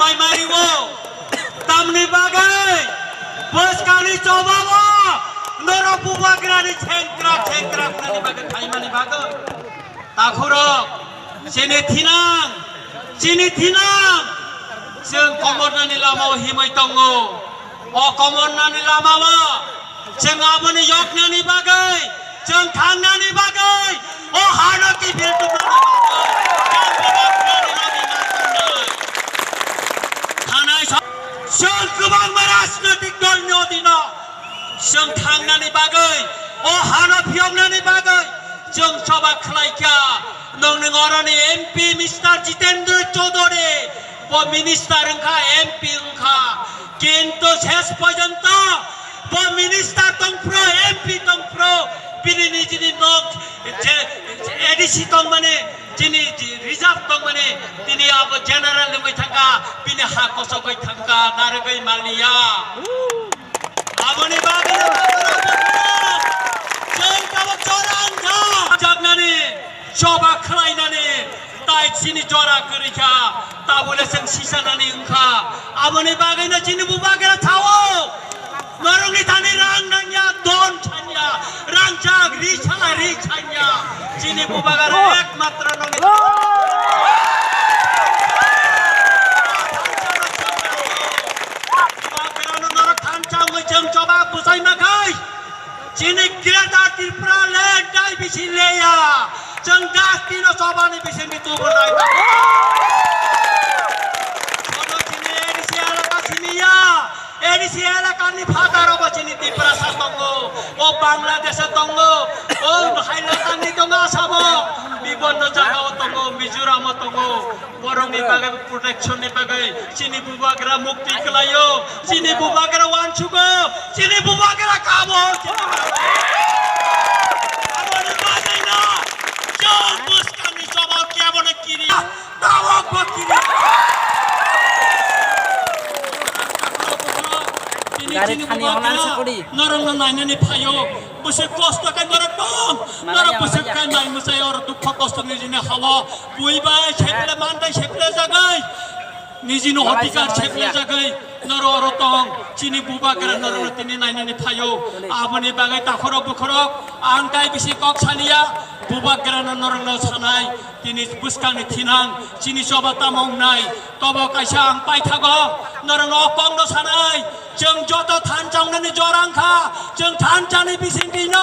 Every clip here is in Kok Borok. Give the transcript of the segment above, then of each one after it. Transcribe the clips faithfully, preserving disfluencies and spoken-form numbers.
Primary o tamni bagwi bwskangni chobao norok bubagrani chengkrak chengkrak wngnani bagwi khaimani bagwi. Takhurok, chini thinang, chini thinang, chwng komornani lamao himwi tongo. O komornani lamao chwng aboni yoknani bagwi, chwng thangnani bagwi, o hano kiphil tubunani bagwi, chwng bubagrani logi ma tongnai. Thanai sa-, chwng kwbangma rajnotik dolni odino chwng thangnani bagwi, o hano phiyoknani bagwi chwng choba khlaikha. Nwng, nwng oroni M P Mister Jitendra Chaudhary, bo minister wngkha, M P wngkha, kintu ses porjonto bo minister tongphuru, M P tongphuru, bini nijini nok je A D C tongmani, chini reserve tongmani, tini abo general wngwi thangkha, bini ha kosogwi thangkha, narwgwi maliya. Aboni bagwi chwng tabuk chorang kha. Jaknani, choba khlainani, tai chini jora kwrwi kha, tabule chwng sisanani wngkha. Aboni bagwino chini bubagra thawo. Norokni thani rang nangya, don chanya, rang chak, ri cha, ri chanya. Chini bubagra ekmatro nongni Bubagrano norok thansa wngwi chwng choba bwsai makhai. Chini Greater Tripura land dai bisi leya. Chwng dustbin o chobani bisingni tubunai. Bono chini A D C elaka siniya. A D C elakani phataro bo chini Tiprasa tongo. O Bangladesh tongo. O Hailakandi tongo Asamo. Bibonno jagao tongo. Mizoram o tongo. Borokni bagwi protection ni bagwi chini bubagra mukti kwlaio, chini bubagra wansugo, chini bubagra kamo, chini bubagra. Aboni bagwino chwng bwskangni jobab kebono kiriya, tabok bo kiriya. Gari chini thani bubagra holan sakuri. Norokno nainani phaio. Bwswk kosto khe norok tong. Norok bwswk khe nai mwsai oro dukho kosto nijini hawo. Bui bai seple man bai seple jagai. Nijini odhikar seple jagai. Norok oro tong. Chini bubagra norokno tini nainani phaio. Aboni bagwi takhorok bukhorok ang tai bisi kok saliya. Bubagrano norokno sanai. Tini bwskangni thinang. Chini choba tamo wngnai. Tobo kaisa ang paithago. Norokno o kokno sanai. Chwng joto thansa wngnani jora wngkha, chwng thansani bisingtwino.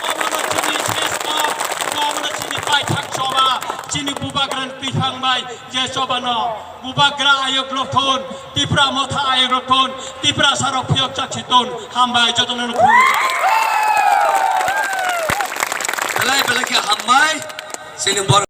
Omono chini sesko, omono chini paithak choba, chini bubagrani twiphang bai je chobano bubagra ayok rok thun, Tipra motha ayok rok thun, Tiprasa rok phiyok chak si thun, hambai jotono khulumkha. Belai belai khe hambai, chini bor-